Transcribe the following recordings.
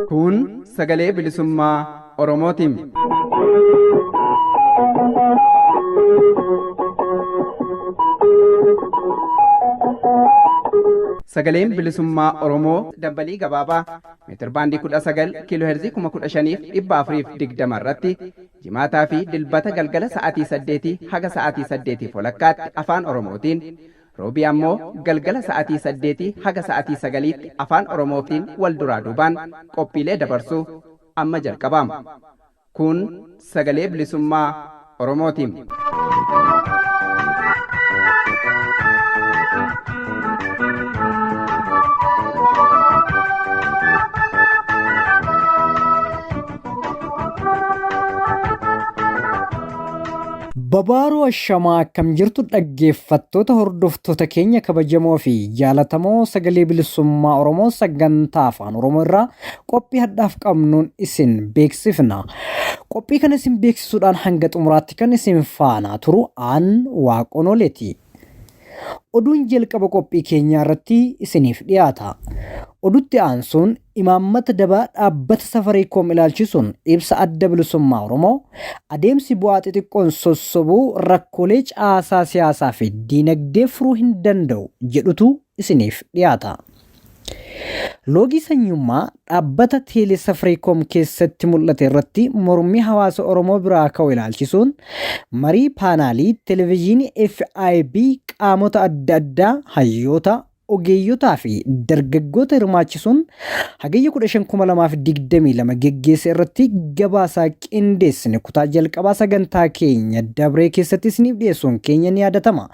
Kun sagalee bilisummaa Oromootiin. Sagaleen bilisummaa Oromoo dambalii gabaabaa meetirbaandii 19 kiiloo heerzii 15,420 irratti jimaataa fi dilbata galgala sa'aatii 8 haga sa'aatii 8 walakkaatti afaan Oromootiin roobii ammoo galgala sa'aatii 8 haga sa'aatii 9tti afaan Oromootiin wal duraa duubaan qophiilee dabarsuu amma jalqabama. Kun sagalee bilisummaa Oromootiin. Babaaruu Ashamaa akkam jirtu dhaggeeffattoota hordoftoota keenya kabajamoo fi jaalatamoo sagalee bilisummaa Oromoo sagantaa afaan Oromoo irraa qophii hadhaaf qabnuun isin beeksifna. Qophii kana isin beeksisuudhaan hanga xumuraatti kan isin faanaa turu aan waaqonoleeti. Oduun jalqaba qophii keenyaa irratti isiniif dhiyaata. Odutti aansuun imaammata dabaa dhaabbata Safariikoom ilaalchisuun ibsa Adda Bilisummaa Oromoo, adeemsi bu'aa xixiqqoon sossobuu rakkoolee caasaa siyaasaa fi diinagdee furuu hin danda'u jedhutu isiniif dhiyaata. Loogii sanyummaa dhaabbata Teelee Safariikoom keessatti mul'ate irratti mormii hawaasa Oromoo biraa ka'u ilaalchisuun marii paanaalii televezyiinii FIB qaamota adda addaa hayyoota, ogeeyyotaa fi dargaggoota hirmaachisuun Hagayya 15,2022 geggeesse irratti gabaasaa qindeessine kutaa jalqabaa sagantaa keenya dabree keessatti isiniif dhiyeessuun keenya ni yaadatama.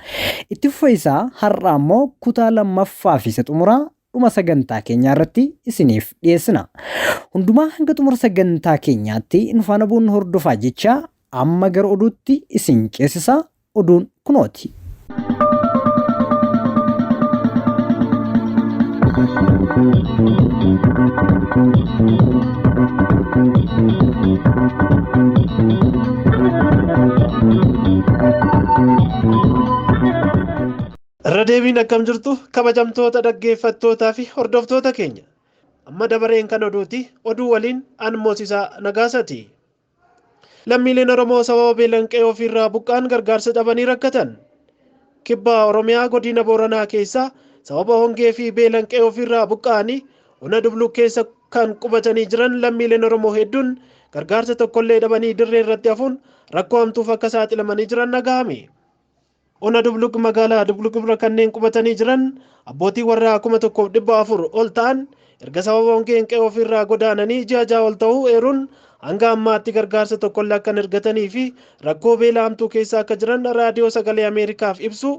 Itti fufa isaa har'a ammoo kutaa lammaffaa fi isa xumuraa dhuma sagantaa keenyaa irratti isiniif dhiyeessina. Hundumaa hanga xumura sagantaa keenyaatti nu faana bu'uun hordofaa jecha amma gara oduutti isin ceesisa oduun kunooti. Irra deebiin akkam jirtu kabajamtoota dhaggeeffattootaa fi hordoftoota keenya. Amma dabareen kan oduuti. Oduu waliin an Moosisaa Nagaasaati. Lammiileen Oromoo sababa beelaan qe'ee ofiirraa buqqa'an gargaarsa dhabanii rakkatan. Kibba Oromiyaa godina Booranaa keessaa sababa hongee fi beelaan qe'ee ofiirraa buqqa'anii ona Dubluk keessa kan qubatanii jiran lammiileen Oromoo hedduun gargaarsa tokkollee dhabanii dirree irratti hafuun rakkoo hamtuuf akka saaxilamanii jiran dhagahame. Ona Dubluk magaalaa Dubluk bira kanneen qubatanii jiran abbootii warraa 1400 ol ta'an erga sababa hongeen qe'ee ofiirraa godaananii ji'a 6 ol ta'uu eeruun hanga ammaatti gargaarsa tokkollee akka hin argatanii fi rakkoo beela hamtuu keessa akka jiran raadiyoo sagalee Ameerikaaf ibsuu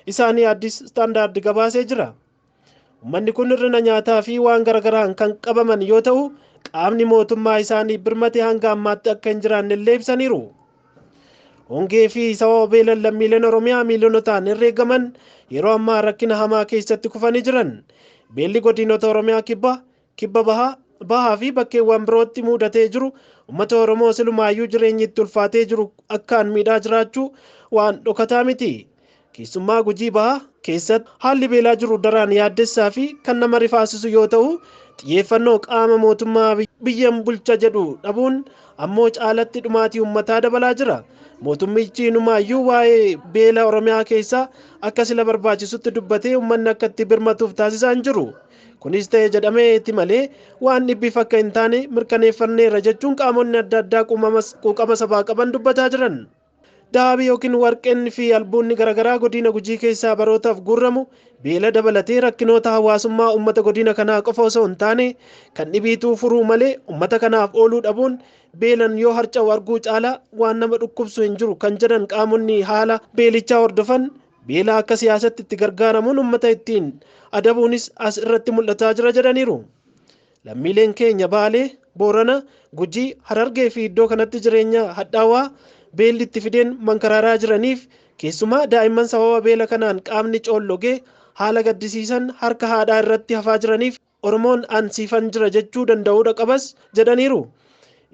isaanii Addis Standard gabaasee jira. Uummanni kun hir'ina nyaataa fi waan garagaraan kan qabaman yoo ta'u qaamni mootummaa isaanii birmate hanga ammaatti akka hin jiraanne illee ibsaniiru. Hongee fi sababa beelan lammiileen Oromiyaa miiliyonotaan herreegaman yeroo ammaa rakkina hamaa keessatti kufanii jiran. Beelli godinoota Oromiyaa kibba, kibba bahaa, bahaa fi bakkeewwan birootti muudatee jiru uummata Oromoo silumaayyuu jireenyi itti ulfaatee jiru akkaan miidhaa jiraachuu waan dhokataa miti. Keessummaa Gujii Bahaa keessatti haalli beelaa jiru daraan yaaddessaa fi kan nama rifaasisu yoo ta'u xiyyeeffannoo qaama mootummaa biyyan bulcha jedhu dhabuun ammoo caalatti dhumaatii uummataa dabalaa jira. Mootummichi inumaayyuu waa'ee beela Oromiyaa keessaa akka sila barbaachisutti dubbatee uummanni akka itti birmatuuf taasisaa hin jiru. Kunis ta'e jedhamee itti malee waan dhibbiif akka hin taane mirkaneeffanneerra jechuun qaamonni adda addaa quuqama sabaa qaban dubbataa jiran. Daabii yookiin warqeen fi albuunni garaagaraa godina Gujii keessaa barootaaf guurramu beela dabalatee rakkinoota hawaasummaa uummata godina kanaa qofa osoo hin taane kan dhibiituu furuu malee uummata kanaaf ooluu dhabuun beelan yoo harca'u arguu caalaa waan nama dhukkubsu hin jiru kan jedhan qaamonni haala beelichaa hordofan beela akka siyaasatti itti gargaaramuun uummata ittiin adabuunis as irratti mul'ataa jira jedhaniiru. Lammiileen keenya Baalee, Boorana, Gujii, Harargee fi iddoo kanatti jireenya hadhaawaa beelli itti fideen mankaraaraa jiraniif keessumaa daa'imman sababa beela kanaan qaamni coollogee haala gaddisiisan harka haadhaa irratti hafaa jiraniif Oromoon an siifan jira jechuu danda'uudha qabas jedhaniiru.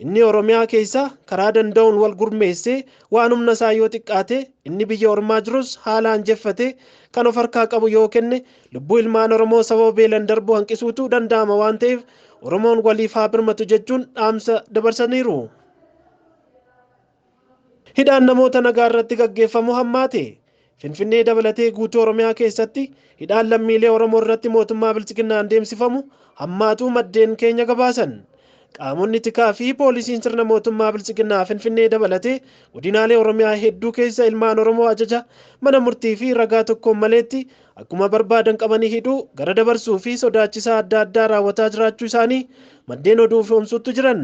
Inni Oromiyaa keessa karaa danda'uun wal gurmeessee waan humna isaa yoo xiqqaate, inni biyya ormaa jirus haala anjeffatee kan of harkaa qabu yoo kenne lubbuu ilmaan Oromoo sababa beelan darbuu hanqisuutu danda'ama waan ta'eef Oromoon waliif haa birmatu jechuun dhaamsa dabarsaniiru. Hidhaan namoota nagaa irratti gaggeeffamu hammaate. Finfinnee dabalatee guutuu Oromiyaa keessatti hidhaan lammiilee Oromoo irratti mootummaa bilchiginnaan deemsifamu hammaatuu maddeen keenya gabaasan. Qaamonni tikaa fi poolisiin sirna mootummaa bilchiginnaa Finfinnee dabalatee godinaalee Oromiyaa hedduu keessa ilmaan Oromoo ajaja mana murtii fi ragaa tokkoon maleetti akkuma barbaadan qabanii hidhuu, gara dabarsuu fi sodaachisaa adda addaa raawwataa jiraachuu isaanii maddeen oduu firoomsuutti jiran.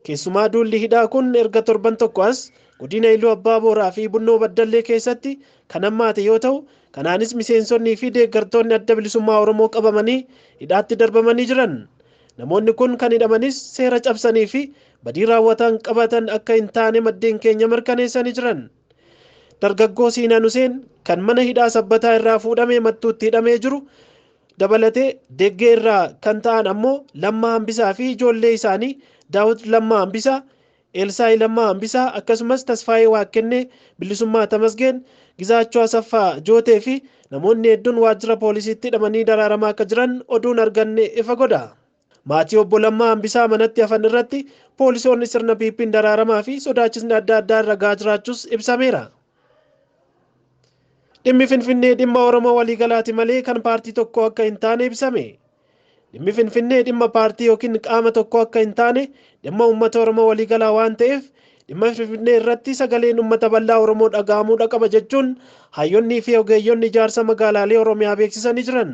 Keessumaa duulli hidhaa kun erga torban tokko as godina Iluu Abbaa Booraa fi Bunnoo Baddallee keessatti kan hammaate yoo ta'u, kanaanis miseensonnii fi deeggartoonni Adda Bilisummaa Oromoo qabamanii hidhaatti darbamanii jiran. Namoonni kun kan hidhamanis seera cabsanii fi badii raawwatan qabatan akka hin taane maddeen keenya mirkaneessanii jiran. Dargaggoo Siinaan Huseen kan mana hidhaa Sabbataa irraa fuudhamee Mattuutti hidhamee jiru dabalatee Deggee irraa kan ta'an ammoo Lammaa Hambisaa fi ijoollee isaanii Daawit Lammaa Hambisaa, Elsaayi Lammaa Hambisaa akkasumas Tasfaayee Waaqkennee, Bilisummaa Tamasgeen, Gizaachoo Asaffaa Jootee fi namoonni hedduun waajjira poolisiitti hidhamanii daraaramaa akka jiran oduun arganne ifa godha. Maatii obbo Lammaa Hambisaa manatti hafan irratti poolisoonni sirna PP'n daraaramaa fi sodaachisni adda addaa irra gahaa jiraachuus ibsameera. Dhimmi Finfinnee dhimma Oromoo waliigalaati malee kan paartii tokkoo akka hin taane ibsame. Dhimmi Finfinnee dhimma paartii yookiin qaama tokkoo akka hin taane dhimma uummata Oromoo waliigalaa waan ta'eef dhimma Finfinnee irratti sagaleen uummata bal'aa Oromoo dhaga'amuu qaba jechuun hayyoonnii fi ogeeyyonni ijaarsa magaalaalee Oromiyaa beeksisanii jiran.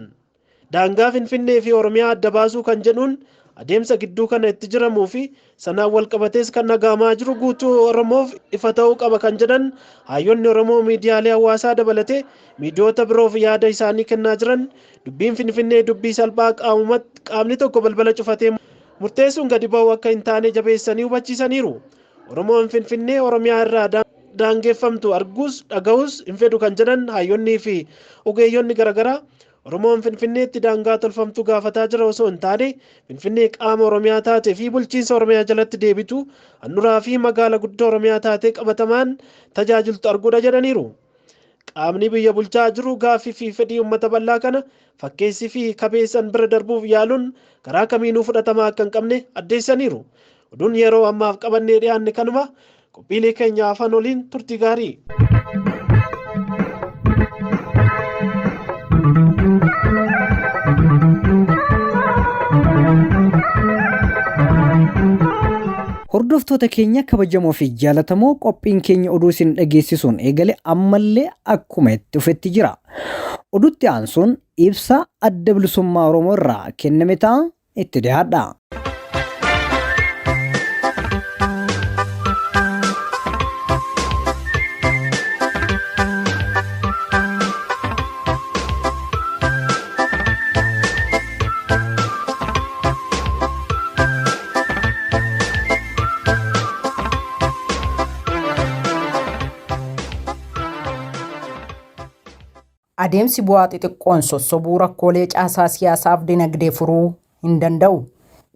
Daangaa Finfinnee fi Oromiyaa adda baasuu kan jedhuun adeemsa gidduu kana itti jiramuu fi sanaan wal qabatees kan dhaga'amaa jiru guutuu Oromoof ifa ta'uu qaba kan jedhan hayyoonni Oromoo miidiyaalee hawaasaa dabalatee miidiyoota biroof yaada isaanii kennaa jiran dubbiin Finfinnee dubbii salphaa qaamni tokko balbala cufatee murteessuun gadi ba'uu akka hin taane jabeessanii hubachiisaniiru. Oromoon Finfinnee Oromiyaa irraa daangeffamtu arguus dhaga'uus hin fedhu kan jedhan hayyoonnii fi ogeeyyonni garaagaraa Oromoon Finfinneetti daangaa tolfamtu gaafataa jira osoo hin taane Finfinnee qaama Oromiyaa taatee fi bulchiinsa Oromiyaa jalatti deebitu handhuraa fi magaala guddoo Oromiyaa taatee qabatamaan tajaajiltu arguudha jedhaniiru. Qaamni biyya bulchaa jiru gaaffii fi fedhii uummata bal'aa kana fakkeessii fi kabeessan bira darbuuf yaaluun karaa kamiinuu fudhatamaa akka hin qabne addeessaniiru. Oduun yeroo ammaaf qabannee dhiyaanne kanuma. Qophiilee keenya afaan oliin turtii gaarii. Hordoftoota keenya kabajamoo fi jaalatamoo, qophiin keenya oduu isin dhageessisuun eegale ammallee akkuma itti dhufetti jira. Oduutti aansuun ibsa Adda Bilisummaa Oromoo irraa kenname ta'a, itti dhiyaadha. Adeemsi bu'aa xixiqqoon sossobuu rakkoolee caasaa siyaasaaf dinagdee furuu hin danda'u.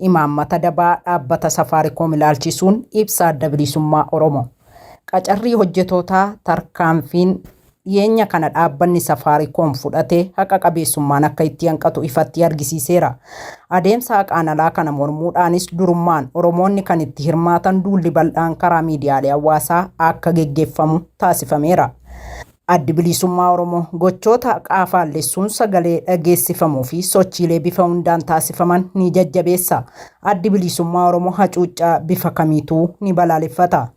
Imaammata dabaa dhaabbata Safaariikoom ilaalchisuun ibsa Adda Bilisummaa Oromoo. Qacarrii hojjetootaa tarkaanfiin dhiyeenya kana dhaabbanni Safaariikoom fudhate haqa qabeessummaan akka itti hanqatu ifatti argisiiseera. Adeemsa haqaan alaa kana mormuudhaanis durummaan Oromoonni kan itti hirmaatan duulli bal'aan karaa miidiyaalee hawaasaa akka geggeeffamu taasifameera. Addi Bilisummaa Oromoo gochoota haqaa faallessuun sagalee dhageessifamuu fi sochiilee bifa hundaan taasifaman ni jajjabeessa. Addi Bilisummaa Oromoo hacuuccaa bifa kamiituu ni balaaleffata.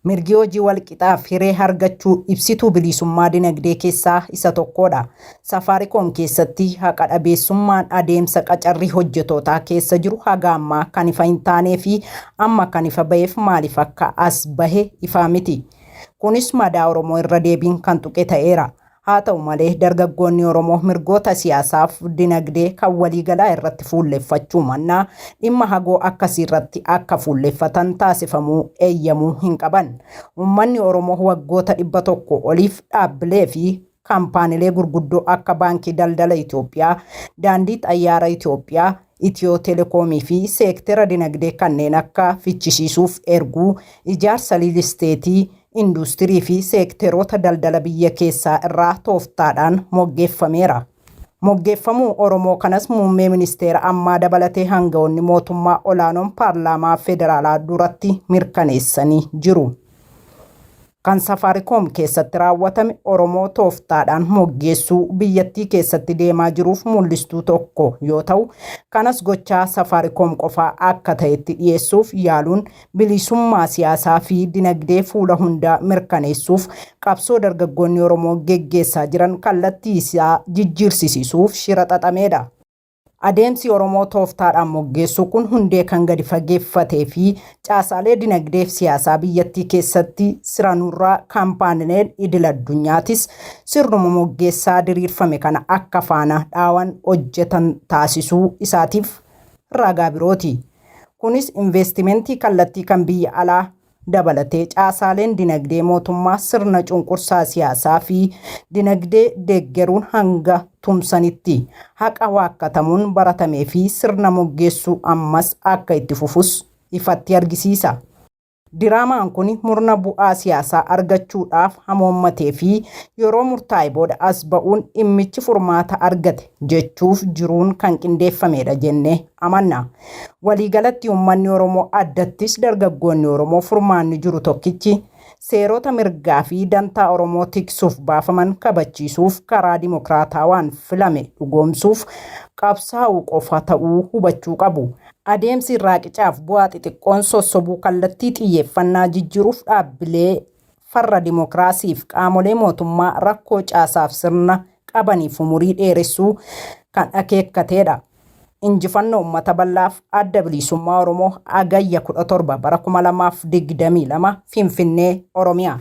Mirgi hojii walqixaaf hiree argachuu ibsituu bilisummaa dinagdee keessaa isa tokkodha. Safaariikoom keessatti haqa dhabeessummaan adeemsa qacarrii hojjetootaa keessa jiru haga ammaa kan ifa hin taanee fi amma kan ifa baheef maaliif akka as bahe ifaa miti. Kunis madaa Oromoo irra deebiin kan tuqe ta'eera. Haa ta'u malee dargaggoonni Oromoo mirgoota siyaasaaf dinagdee kan waliigalaa irratti fuulleffachuu mannaa dhimma hagoo akkasii irratti akka fuulleffatan taasifamuu eeyyamuu hin qaban. Uummanni Oromoo waggoota 100 oliif dhaabbilee fi kaampaaniilee gurguddoo akka Baankii Daldala Itoophiyaa, Daandii Xayyaara Itoophiyaa, Itiyoo Telekoomii fi seektera dinagdee kanneen akka fichisiisuuf erguu, ijaarsa riilisteetii, industirii fi seekteroota daldala biyya keessaa irraa tooftaadhaan moggeeffameera. Moggeeffamuu Oromoo kanas muummee ministeera ammaa dabalatee hanga'oonni mootummaa olaanoon paarlaamaa federaalaa duratti mirkaneessanii jiru. Kan Safaarikoom keessatti raawwatame Oromoo tooftaadhaan moggeessuu biyyattii keessatti deemaa jiruuf mul'istuu tokko yoo ta'u, kanas gochaa Safaarikoom qofaa akka ta'etti dhiyeessuuf yaaluun bilisummaa siyaasaa fi dinagdee fuula hundaa mirkaneessuuf qabsoo dargaggoonni Oromoo geggeessaa jiran kallattii isaa jijjiirsisiisuuf shira xaxameedha. Adeemsi Oromoo tooftaadhaan moggeessuu kun hundee kan gadi fageeffatee fi caasaalee dinagdee fi siyaasaa biyyattii keessatti siranurraa kaampaanileen idil addunyaatis sirnuma moggeessaa diriirfame kana akka faana dhaawan hojjetan taasisuu isaatiif ragaa birooti. Kunis investimentii kallattii kan biyya alaa dabalatee caasaaleen dinagdee mootummaa sirna cunqursaa siyaasaa fi dinagdee deeggaruun hanga tumsanitti haqa waakkatamuun baratamee fi sirna moggeessuu ammas akka itti fufus ifatti argisiisa. Diraamaan kun murna bu'aa siyaasaa argachuudhaaf hamoommatee fi yeroo murtaa'e booda as ba'uun dhimmichi furmaata argate jechuuf jiruun kan qindeeffamedha jennee amanna. Waliigalatti uummanni Oromoo addattis dargaggoonni Oromoo furmaanni jiru tokkichi seerota mirgaa fi dantaa Oromoo tiksuuf baafaman kabachiisuuf karaa dimokiraatawaan filame dhugoomsuuf qabsaa'uu qofa ta'uu hubachuu qabu. Adeemsi raaqicaaf bu'aa xixiqqoon sossobuu kallattii xiyyeeffannaa jijjiiruuf dhaabbilee farra dimokiraasiif qaamolee mootummaa rakkoo caasaaf sirna qabaniif umurii dheeressuu kan akeekkateedha. Injifannoo uummata bal'aaf Adda Bilisummaa Oromoo Hagayya 17 bara 2022 Finfinnee, Oromiyaa.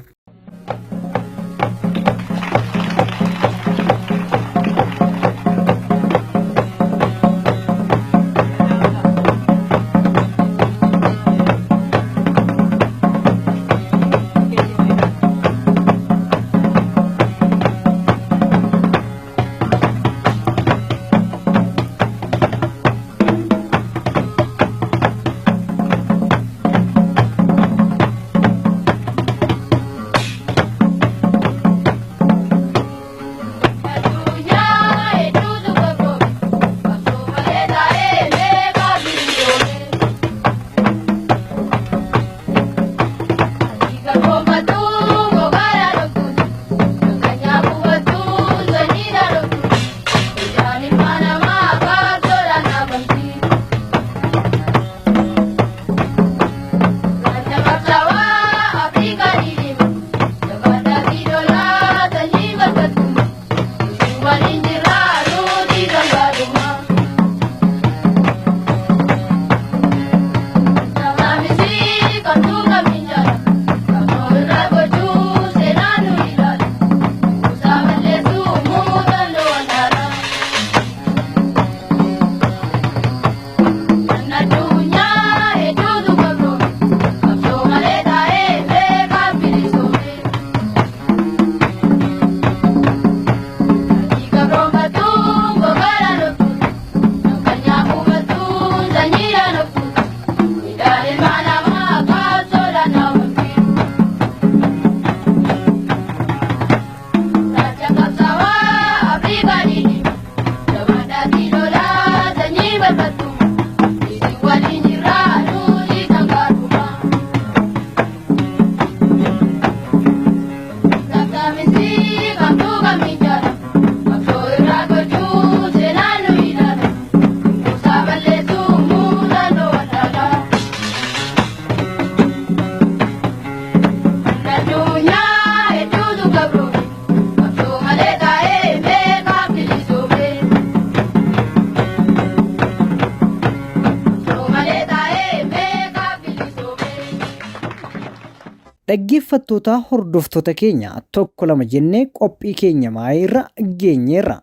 Dhaggeeffattoota hordoftoota keenya tokko lama jennee qophii keenya maayirra geenyeerra.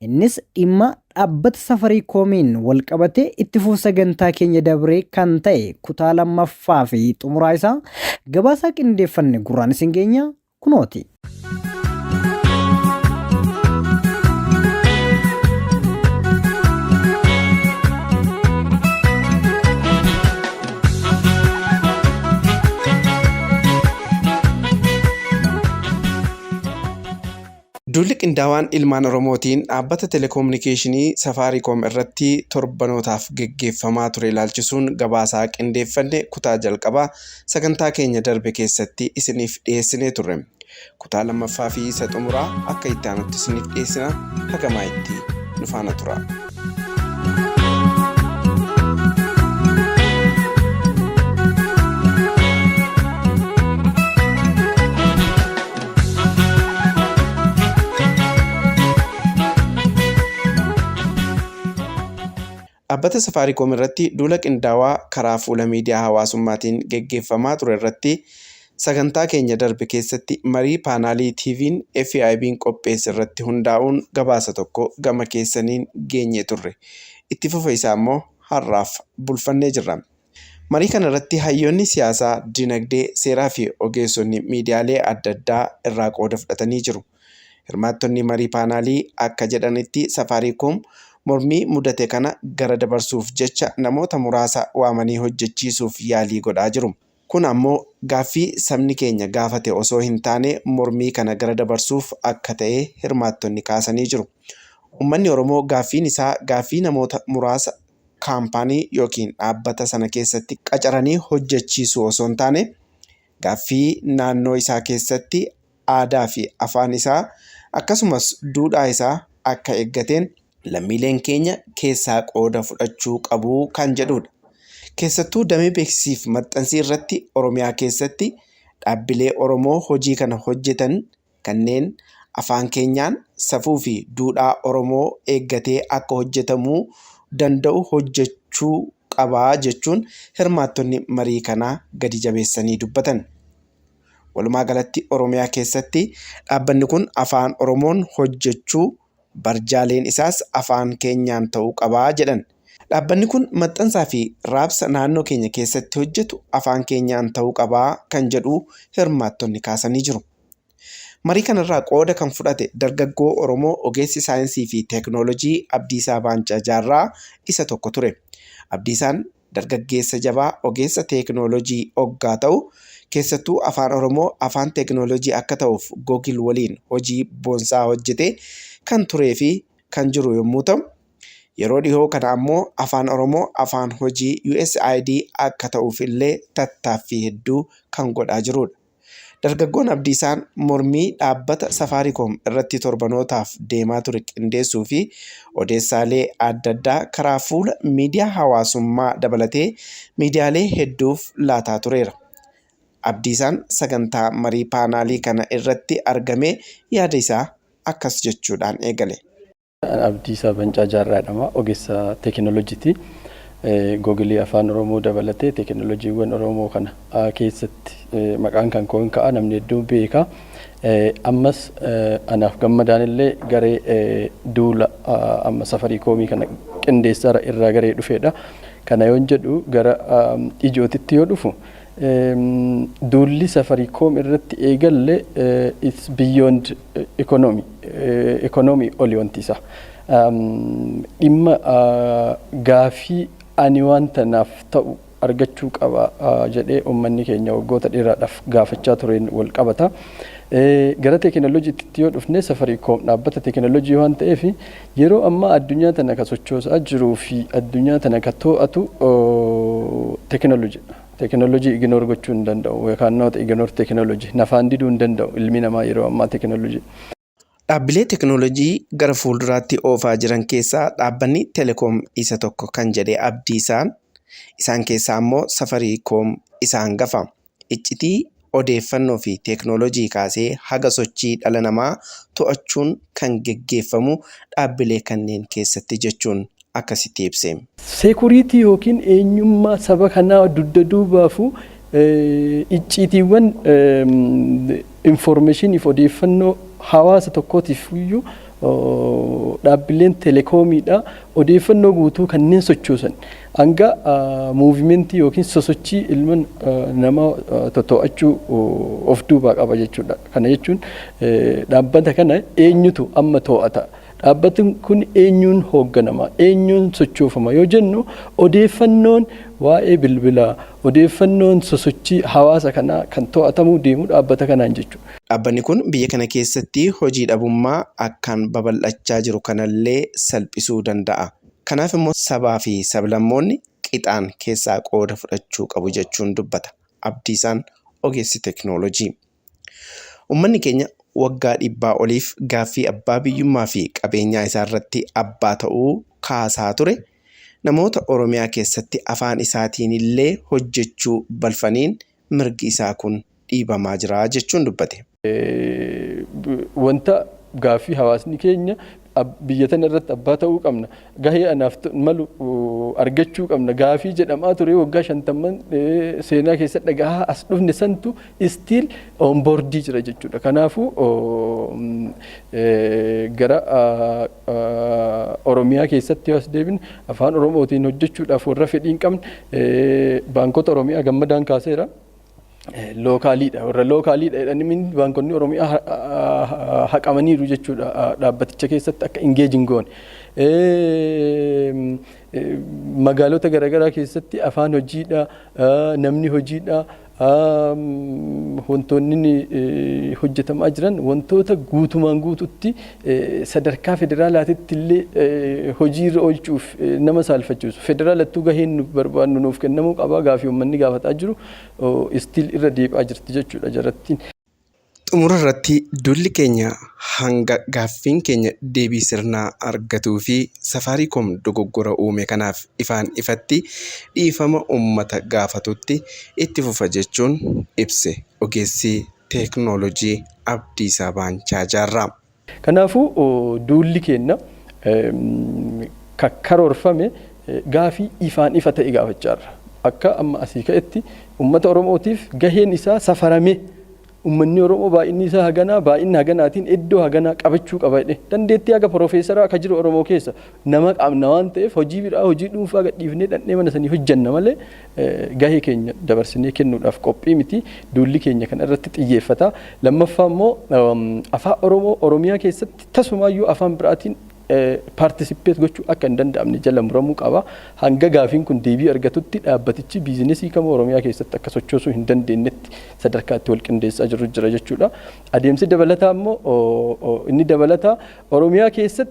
Innis dhimma dhaabbata Safarikoomiin wal qabatee itti fufa sagantaa keenya dabree kan ta'e kutaa lammaffaa fi xumuraa isaa gabaasaa qindeeffanne gurraan isin geenya kunooti. Duulli qindaawaan ilmaan Oromootiin dhaabbata teleekoominikeeshinii Safaariikoom irratti torbanootaaf geggeeffamaa ture ilaalchisuun gabaasaa qindeeffanne kutaa jalqabaa sagantaa keenya darbe keessatti isiniif dhiyeessinee turre. Kutaa lammaffaa fi isa xumuraa akka itti aanutti isiniif dhiyeessina hagamaa itti nu faana tura. Dhaabbata Safaariikoom irratti duula qindaawaa karaa fuula miidiyaa hawaasummaatiin geggeeffamaa ture irratti sagantaa keenya darbe keessatti marii paanaalii TV'n FIB'n qopheesse irratti hundaa'uun gabaasa tokko gama keessaniin geenye turre. Itti fufa isaa immoo har'aaf bulfannee jirra. Marii kana irratti hayyoonni siyaasaa, dinagdee, seeraa fi ogeessonni miidiyaalee adda addaa irraa qooda fudhatanii jiru. Hirmaattonni marii paanaalii akka jedhanitti Safaariikoom mormii mudate kana gara dabarsuuf jecha namoota muraasa waamanii hojjechiisuuf yaalii godhaa jiru. Kun ammoo gaaffii sabni keenya gaafate osoo hin taane mormii kana gara dabarsuuf akka ta'e hirmaattonni kaasanii jiru. Uummanni Oromoo gaaffiin isaa gaaffii namoota muraasa kaampaanii yookiin dhaabbata sana keessatti qacaranii hojjechiisuu osoo hin taane gaaffii naannoo isaa keessatti aadaa fi afaan isaa akkasumas duudhaa isaa akka eeggateen lammiileen keenya keessaa qooda fudhachuu qabu kan jedhudha. Keessattuu damee beeksisiif maxxansii irratti Oromiyaa keessatti dhaabbilee Oromoo hojii kana hojjetan kanneen afaan keenyaan safuu fi duudhaa Oromoo eeggatee akka hojjetamuu danda'u hojjechuu qabaa jechuun hirmaattonni marii kanaa gadi jabeessanii dubbatan. Walumaa galatti Oromiyaa keessatti dhaabbanni kun afaan Oromoon hojjechuu barjaaleen isaas afaan keenyaan ta'uu qabaa jedhan. Dhaabbanni kun maxxansaa fi raabsa naannoo keenya keessatti hojjetu afaan keenyaan ta'uu qabaa kan jedhu hirmaattonni kaasanii jiru. Marii kanarraa qooda kan fudhate dargaggoo Oromoo ogeessi saayinsii fi teeknoolojii Abdiisaa Baancaa Jaarraa isa tokko ture. Abdiisaan dargaggeessa jabaa ogeessa teeknoolojii oggaa ta'u keessattuu afaan Oromoo afaan teeknoolojii akka ta'uuf Googil waliin hojii boonsaa hojjetee kan turee fi kan jiru yommuu ta'u, yeroo dhihoo kana ammoo afaan Oromoo afaan hojii USAID akka ta'uuf illee tattaaffii hedduu kan godhaa jirudha. Dargaggoon Abdiisaan mormii dhaabbata Safaariikoom irratti torbanootaaf deemaa ture qindeessuu fi odeessaalee adda addaa karaa fuula miidiyaa hawaasummaa dabalatee miidiyaalee hedduuf laataa tureera. Abdiisaan sagantaa marii paanaalii kana irratti argamee yaada isaa akkas jechuudhaan eegale. Abdiisaa Bancaa Jaarraa jedhama. Ogeessa teekinooloojiiti. Googilii afaan Oromoo dabalatee teekinooloojiiwwan Oromoo kana keessatti maqaan kan koo hin ka'a namni hedduun beeka. Ammas anaaf gammadaan illee garee duula amma Safaariikoomii kana qindeessaa irraa garee dhufedha. Kana yoon jedhu gara ijootitti yoo dhufu duulli Safaariikoom irratti eegalle it's beyond economy, economy oli wanti isaa. Dhimma gaafii ani wanta naaf ta'u argachuu qaba jedhee uummanni keenya waggoota dheeraadhaaf gaafachaa tureen wal qabata. Gara teekinooloojiitti yoo dhufne Safaariikoom dhaabbata teekinooloojii waan ta'eef yeroo ammaa addunyaa tana ka sochoosaa jiruu fi addunyaa tana ka to'atu teekinooloojiidha. Teekinooloojii ignore gochuu hin danda'u yookaan not ignore teekinooloojii nafaan diduu hin danda'u ilmi namaa yeroo ammaa teekinooloojii. Dhaabbilee teekinooloojii gara fuulduraatti oofaa jiran keessaa dhaabbanni Telekoom isa tokko kan jedhe Abdiisaan isaan keessaa ammoo Safaariikoom isa hangafa. Iccitii odeeffannoo fi teeknooloojii kaasee haga sochii dhala namaa to'achuun kan geggeeffamu dhaabbilee kanneen keessatti jechuun akkasitti ibse. Security yookiin eenyummaa saba kanaa dugda duubaafu icciitiiwwan informationiif odeeffannoo hawaasa tokkootiif iyyuu dhaabbileen telekoomiidha odeeffannoo guutuu kanneen sochoosan hanga movementii yookiin sosochii ilma namaa to'achuu of duubaa qaba jechuudha. Kana jechuun dhaabbata kana eenyutu amma to'ata? Dhaabbatni kun eenyuun hoogganama? Eenyuun sochoofama? Yoo jennu odeeffannoon waa'ee bilbilaa, odeeffannoon sosochii hawaasa kanaa kan to'atamuu deemu dhaabbata kanaan jechuudha. Dhaabbanni kun biyya kana keessatti hojii dhabummaa akkaan babal'achaa jiru kanallee salphisuu danda'a. Kanaaf immoo sabaa fi sablammoonni qixaan keessaa qooda fudhachuu qabu jechuun dubbata Abdiisaan ogeessi teekinooloojii. Uummanni keenya waggaa dhibbaa oliif gaaffii abbaa biyyummaa fi qabeenyaa isaa irratti abbaa ta'uu kaasaa ture. Namoota Oromiyaa keessatti afaan isaatiin illee hojjechuu balfaniin mirgi isaa kun dhiibamaa jira jechuun dubbate. Wanta gaaffii hawaasni keenya biyya tana irratti abbaa ta'uu qabna, gahee anaaf malu argachuu qabna gaafii jedhamaa ture waggaa 50n seenaa keessa dhagahaa as dhufne santu still on board jira jechuudha. Kanaafuu gara Oromiyaa keessatti yoo as deebine, afaan Oromootiin hojjechuudhaaf warra fedhii hin qabne, baankota Oromiyaa Gammadaan kaaseera. Localiidha, warra localiidha jedhanii baankonni Oromiyaa haqamaniiru jechuudha, dhaabbaticha keessatti akka engage hin goone. Magaalota garaagaraa keessatti afaan hojiidha, namni hojiidha, wantoonni hojjetamaa jiran wantoota guutumaan guututti sadarkaa federaalaatitti illee hojiirra oolchuuf nama saalfachiisu. Federaalattuu gaheen nu barbaannu nuuf kennamuu qaba, gaafii uummanni gaafataa jiru still irra deebi'aa jirti jechuudha jarattiin. Xumura irratti duulli keenya hanga gaaffiin keenya deebii sirnaa argatuu fi Safaariikoom dogoggora uume kanaaf ifaan ifatti dhiifama uummata gaafatutti itti fufa jechuun ibse ogeessi teeknooloojii Abdiisaa Baanchaa Jaarraa. Kanaafuu duulli keenya kakkaroorfame gaafii ifaan ifa ta'e gaafachaa jirra. Akka amma asii ka'etti uummata Oromootiif gaheen isaa safaramee, uummanni Oromoo baay'inni isaa haganaa, baay'inni haganaatiin iddoo haganaa qabachuu qaba jedhe, dandeettii haga piroofeesaraa akka jiru Oromoo keessa nama qabna waan ta'eef, hojii biraa, hojii dhuunfaa gadhiifnee dhandhee mana sanii hojjanna malee gahee keenya dabarsinee kennuudhaaf qophii miti. Duulli keenya kana irratti xiyyeeffata. Lammaffaa immoo afaan Oromoo Oromiyaa keessatti tasumaayyuu afaan biraatiin participate gochuu akka hin danda'amne jala muramuu qaba. Hanga gaafiin kun deebii argatutti dhaabbatichi businessii kamuu Oromiyaa keessatti akka sochoosuu hin dandeenyetti sadarkaa itti wal qindeessaa jiru jira jechuudha. Adeemsi dabalataa immoo, inni dabalataa, Oromiyaa keessa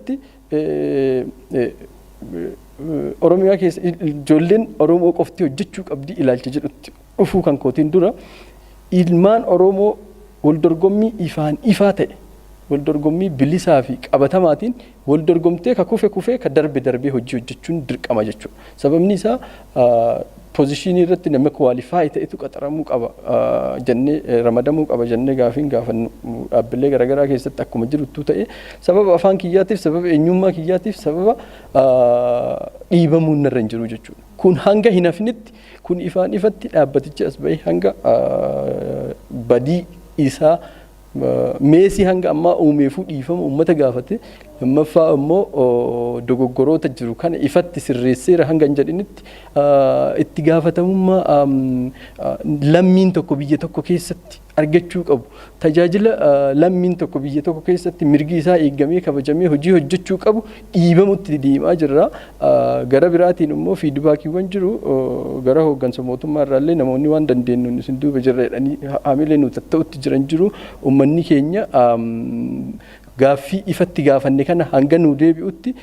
ijoolleen Oromoo qofti hojjechuu qabdi ilaalcha jedhutti dhufuu kan kootiin dura, ilmaan Oromoo wal dorgommii ifaan ifaa ta'e, wal dorgommii bilisaa fi qabatamaatiin wal dorgomtee, ka kufe kufee, ka darbe darbee hojii hojjechuun dirqama jechuudha. Sababni isaa positionii irratti nama qualify ta'etu qaxaramuu qaba jennee, ramadamuu qaba jennee gaafiin gaafannu dhaabbilee garaagaraa keessatti akkuma jiruttuu ta'e, sababa afaan kiyyaatiif, sababa eenyummaa kiyyaatiif, sababa dhiibamuun narra hin jiru jechuudha. Kun hanga hin hafnitti, kun ifaan ifatti dhaabbatichi as bahee hanga badii isaa meesii hanga ammaa uumeefuu dhiifama uummata gaafate, lammaffaa immoo dogoggoroota jiru kana ifatti sirreesseera hanga hin jedhinitti, itti gaafatamummaa lammiin tokko biyya tokko keessatti argachuu qabu, tajaajila lammiin tokko biyya tokko keessatti mirgi isaa eegamee kabajamee hojii hojjechuu qabu dhiibamutti deemaa jirra. Gara biraatiin immoo feedbackiiwwan jiru gara hooggansa mootummaa irraallee namoonni waan dandeenyuun isin duuba jirra jedhanii haamilee nu ta'utti jiran jiru. Uummanni keenya gaaffii ifatti gaafanne kana hanga nuu deebi'utti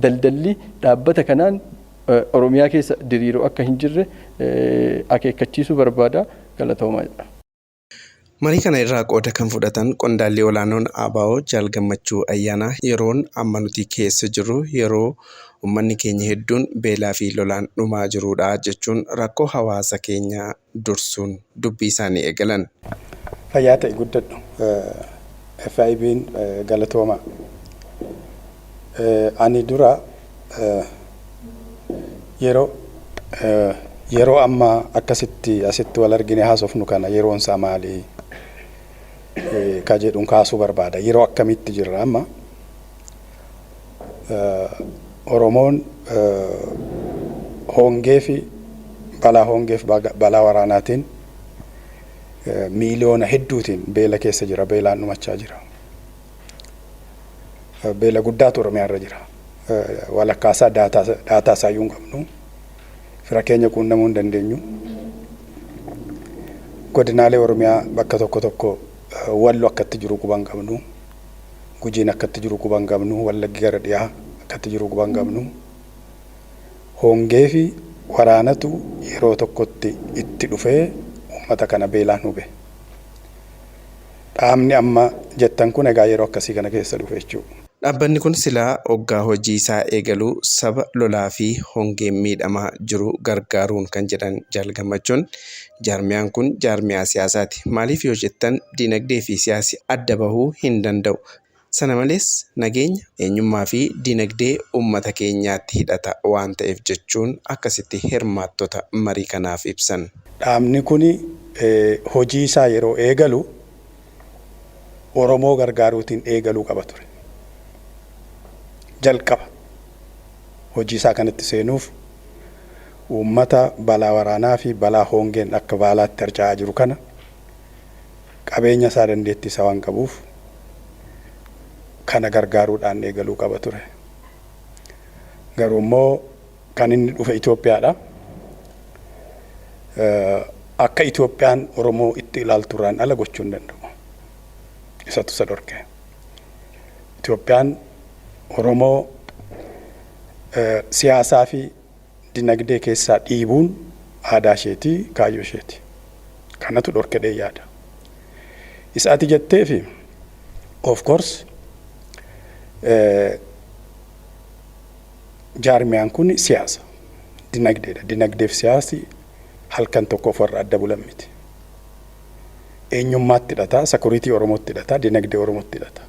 daldalli dhaabbata kanaan Oromiyaa keessa diriiruu akka hin jirre akeekkachiisuu barbaada. Galatoomaa jedha. Marii kana irraa qooda kan fudhatan qondaalli olaanoon ABO Jaal Gammachuu Ayyaanaa, yeroon amma nuti keessa jirru yeroo uummanni keenya hedduun beelaa fi lolaan dhumaa jirudha jechuun rakkoo hawaasa keenyaa dursuun dubbii isaanii eegalan. Fayyaa ta'e, guddadhu. FIB'n galatooma. Ani dura yeroo ammaa akkasitti asitti wal argine haasofnu kana yeroon isaa maali ka jedhuun kaasuu barbaada. Yeroo akkamitti jirra amma? Oromoon hongee fi balaa hongee fi balaa waraanaatiin miiliyoona hedduutiin beela keessa jira. Beelaan dhumachaa jira. Beela guddaatu Oromiyaa irra jira. Walakkaasaa data isaayyuu hin qabnu. Fira keenya quunnamuu hin dandeenyu. Godinaalee Oromiyaa bakka tokko tokko Wallo akkatti jiru quba hin qabnu. Gujiin akkatti jiru quba hin qabnu. Wallaggi gara dhiyaa akkatti jiru quba hin qabnu. Hongee fi waraanatu yeroo tokkotti itti dhufee uummata kana beelaan hube. Dhaabni amma jettan kun egaa yeroo akkasii kana keessa dhufe jechuudha. Dhaabbanni kun silaa oggaa hojii isaa eegalu saba lolaa fi hongeen miidhamaa jiru gargaaruun kan jedhan Jaal Gammachuun, jaarmiyaan kun jaarmiyaa siyaasaati. Maaliif yoo jettan dinagdee fi siyaasi adda bahuu hin danda'u. Sana malees nageenya, eenyummaa fi dinagdee uummata keenyaatti hidhata waan ta'eef jechuun akkasitti hirmaattota marii kanaaf ibsan. Dhaabni kun hojii isaa yeroo eegalu Oromoo gargaaruutiin eegaluu qaba ture. Jalqaba hojii isaa kanatti seenuuf uummata balaa waraanaa fi balaa hongeen akka baalaatti harca'aa jiru kana qabeenya isaa, dandeettii isaa waan qabuuf kana gargaaruudhaan eegaluu qaba ture. Garuu immoo kan inni dhufe Itoophiyaadha. Akka Itoophiyaan Oromoo itti ilaalturraan ala gochuu hin danda'u. Isatu isa dhorke. Itoophiyaan Oromoo siyaasaa fi dinagdee keessaa dhiibuun aadaa isheeti, kaayyoo isheeti. Kanatu dhorkedhee yaada. Isa ati jettee fi, of course, jaarmiyaan kun siyaasa. Dinagdeedha. Dinagdeef siyaasi halkan tokko ofirraa adda bulan miti. Eenyummaatti hidhata, security Oromootti hidhata, dinagdee Oromootti hidhata.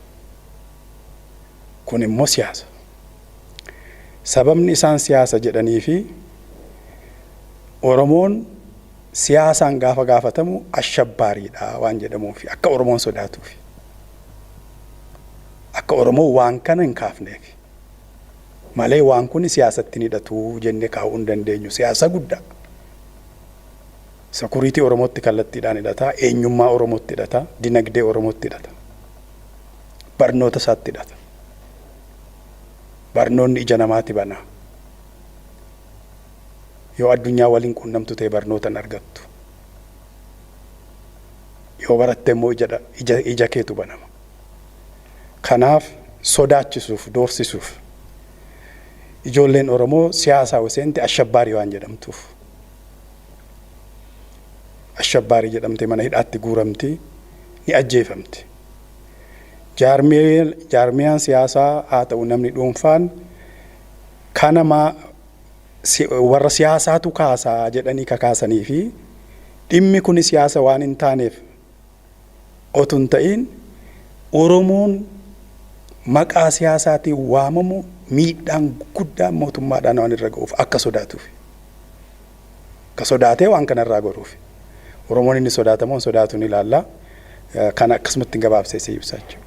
Kun immoo siyaasa. Sababni isaan siyaasa jedhanii fi Oromoon siyaasaan gaafa gaafatamu ashabbaariidha waan jedhamuufi, akka Oromoon sodaatuufi. Akka Oromoon waan kana hin kaafneef. Malee waan kun siyaasatti hin hidhatu jennee kaa'uu hin dandeenyu. Siyaasa guddaa. Security Oromootti kallattiidhaan hidhata, eenyummaa Oromootti hidhata, dinagdee Oromootti hidhata. Barnoota isaatti hidhata. Barnoonni ija namaati bana. Yoo addunyaa waliin quunnamtu ta'e barnoota hin argattu. Yoo baratte immoo ija keetu banama. Kanaaf sodaachisuuf, doorsisuuf, ijoolleen Oromoo siyaasaa seente ashabbaarii waan jedhamtuuf. Ashabbaarii jedhamtee mana hidhaatti guuramti, ni ajjeefamti. Jaarmiyaan siyaasaa haa ta'u namni dhuunfaan kana warra siyaasaatu kaasaa jedhanii kakaasanii fi dhimmi kun siyaasa waan hin taaneef otoo hin ta'in, Oromoon maqaa siyaasaatiin waamamu miidhaan guddaan mootummaadhaan waan irra ga'uuf akka sodaatuuf. Akka sodaatee waan kanarraa goruuf. Oromoon inni sodaatamoo sodaatu ni ilaalla. Kana akkasumatti gabaabsee si ibsaa jechuudha.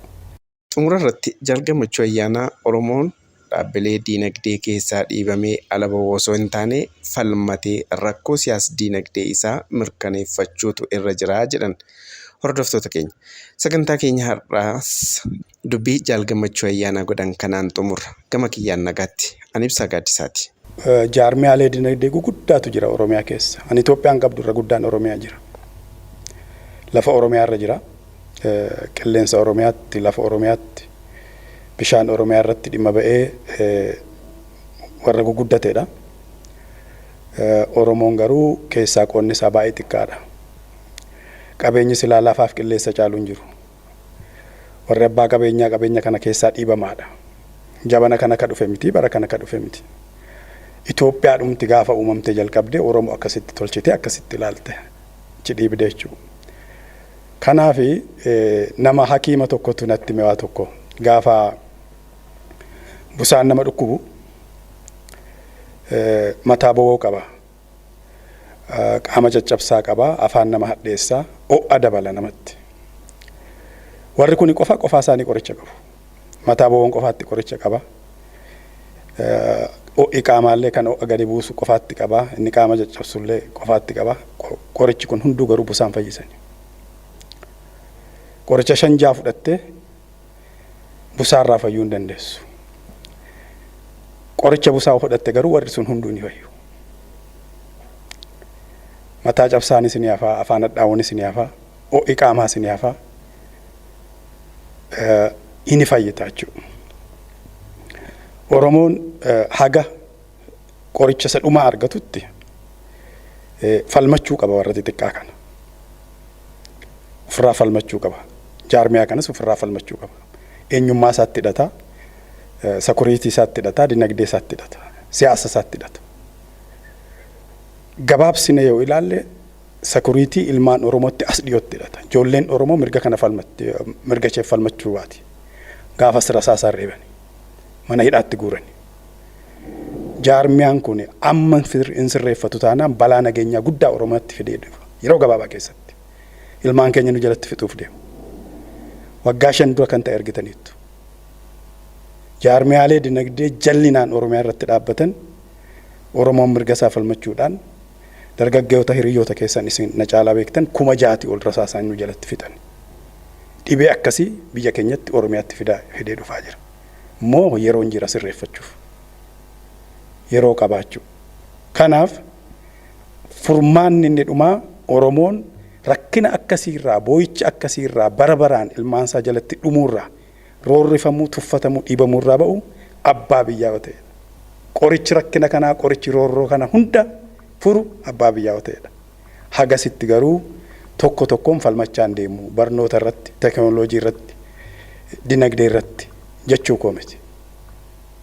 Xumura irratti Jaal Gammachuu Ayyaanaa Oromoon dhaabbilee diinagdee keessaa dhiibamee ala bahuu osoo hin taane falmatee rakkoo siyaas-diinagdee isaa mirkaneeffachuutu irra jira jedhan. Hordoftoota keenya, sagantaa keenya har'aas dubbii Jaal Gammachuu Ayyaanaa godhan kanaan xumurra. Gama kiyyaan nagaatti. Ani Ibsaa Gaaddisaati. Jaarmiyaalee dinagdee guguddaatu jira Oromiyaa keessa. Ani Itoophiyaan qabdu irra guddaan Oromiyaa jira. Lafa Oromiyaa irra jira. Qilleensa Oromiyaatti, lafa Oromiyaatti, bishaan Oromiyaa irratti dhimma ba'ee warra guguddateedha. Oromoon garuu keessaa qoonni isaa baay'ee xiqqaadha. Qabeenyi silaa lafaaf qilleensa caalu hin jiru. Warri abbaa qabeenyaa qabeenya kana keessaa dhiibamaadha. Jabana kana ka dhufe miti, bara kana ka dhufe miti. Itoophiyaa dhumti gaafa uumamte jalqabdee Oromoo akkasitti tolchite, akkasitti ilaalte achi dhiibde jechuudha. Kanaaf nama hakiima tokkotu natti hime waa tokko. Gaafa busaan nama dhukkubu mataa bowoo qaba. Qaama caccabsaa qaba, afaan nama hadheessaa, ho'a dabala namatti. Warri kuni qofa qofaa isaanii qoricha qabu. Mataa bowoon qofaatti qoricha qaba. Ho'i qaamaallee kan ho'a gadi buusu qofaatti qaba. Inni qaama caccabsullee qofaatti qaba. Qorichi kun hunduu garuu busaan fayyisani. Qoricha shan ja'a fudhattee busaarraa fayyuu hin dandeessu. Qoricha busaa fudhatte garuu warri sun hunduu ni fayyu. Mataa cabsaanis ni hafaa, afaan hadhaa'uunis ni hafaa, ho'i qaamaas ni hafaa. Inni fayyita jechuudha. Oromoon haga qoricha isa dhumaa argatutti falmachuu qaba warra xixiqqaa kana. Ofirraa falmachuu qaba. Jaarmiyaa kanas ofirraa falmachuu qaba. Eenyummaa isaatti hidhata, security isaatti hidhata, dinagdee isaatti hidhata, siyaasa isaatti hidhata. Gabaabsine yoo ilaalle, security ilmaan Oromootti as dhiyootti hidhata. Ijoolleen Oromoo mirga kana falmatti, mirga ishee falmachuu baati. Gaafas rasaasaa reebani. Mana hidhaatti guurani. Jaarmiyaan kun amma hin sirreeffatu taanaan balaa nageenyaa guddaa Oromootti fidee dhufa. Yeroo gabaabaa keessatti. Ilmaan keenya nu jalatti fixuuf deemu. Waggaa 5 dura kan ta'e argitaniittu. Jaarmiyaalee dinagdee jallinaan Oromiyaa irratti dhaabbatan, Oromoon mirga isaa falmachuudhaan, dargaggoota hiriyoota keessan isin na caalaa beektan, 6,000 ol rasaasaan nu jalatti fixan. Dhibee akkasii biyya keenyatti, Oromiyaatti fidee dhufaa jira. Moo yeroon jira sirreeffachuuf. Yeroo qabaachuu. Kanaaf furmaanni inni dhumaa, Oromoon rakkina akkasiirraa, boo'icha akkasiirraa, bara baraan ilmaansaa jalatti dhumuurraa, roorrifamuu, tuffatamuu, dhiibamuurraa ba'u abbaa biyyaa yoo ta'edha. Qorichi rakkina kanaa, qorichi roorroo kana hunda furu abbaa biyyaa yoo ta'edha. Hagasitti garuu tokko tokkoon falmachaa hin deemu, barnoota irratti, teekinooloojii irratti, dinagdee irratti jechuu koo miti.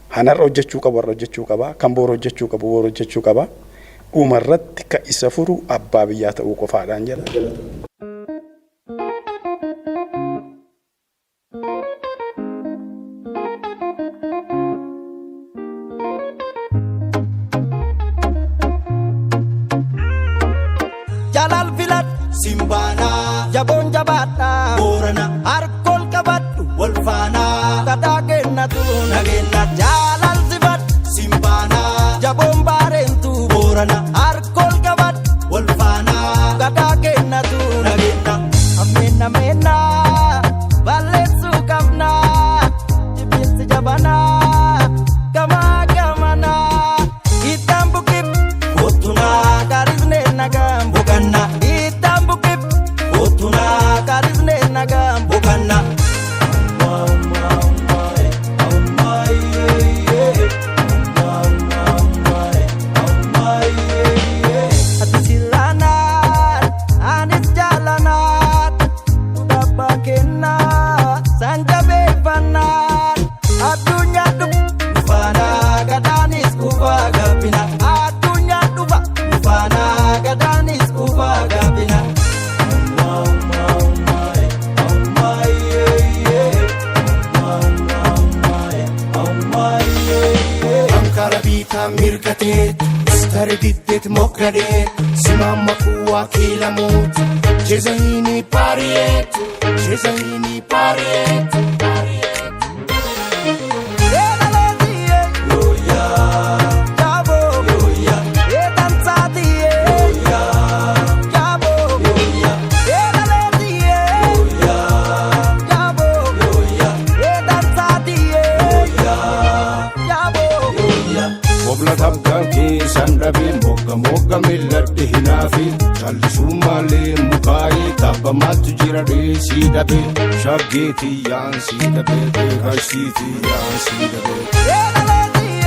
Hanarra hojjechuu qabu har'a hojjechuu qaba, kan boora hojjechuu qabu boora hojjechuu qaba. Dhuma irratti ka isa furu abbaa biyyaa ta'uu qofaadhaan jedha. Jalal filadhu simbaanaa, jaboon jabaadhaa, Boorana harkool qabadhu, wal faanaa kadhaa kennatu nageenya. Jaalal sifadhu simbaanaa, jaboon baareentu, Boorana harkool qabadhu, wal faanaa kadhaa kennatu nageenya. Ameen ameenaa, balleessuu qabnaa, jibbiinsi jabanaa gamaa gamanaa ittaan buqib kottunaa karisnee nagaan boqannaa, ittaan buqib kottunaa karisnee nagaan boqannaa. Ati sillanaan, anis jaalanaan, abbaa kennaa san jabeeffannaan, addunyaa dhufa faanaa gadaanis kufaa gabbina, addunyaa dhufa faanaa gadaanis kufaa gabbina. Ankara biitaa mirgateet, istare diddeet moggadeet, simaama kuwaa kiilamuut, chezahini paariyeet, chezahini paariyeet. Hobla tabgaan keessan dhabee, mogga mogga milladhe, hinaafi callisuu malee mukaayee tabbamaatu jira dheesii dhabee, shaggeetii yaansii dhabee, beekashtiitii yaansii dhabee.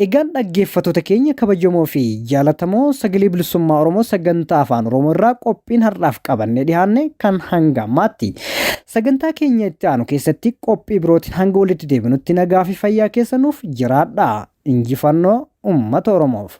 Egaan dhaggeeffattoota keenya kabajamoo fi jaalatamoo, Sagalee Bilisummaa Oromoo sagantaa Afaan Oromoo irraa qophiin har'aaf qabannee dhiyaanne kan hanga ammaatti. Sagantaa keenya itti aanu keessatti qophii birootiin hanga walitti deebinutti nagaa fi fayyaa keessa nuuf jiraadha. Injifannoo uummata Oromoof.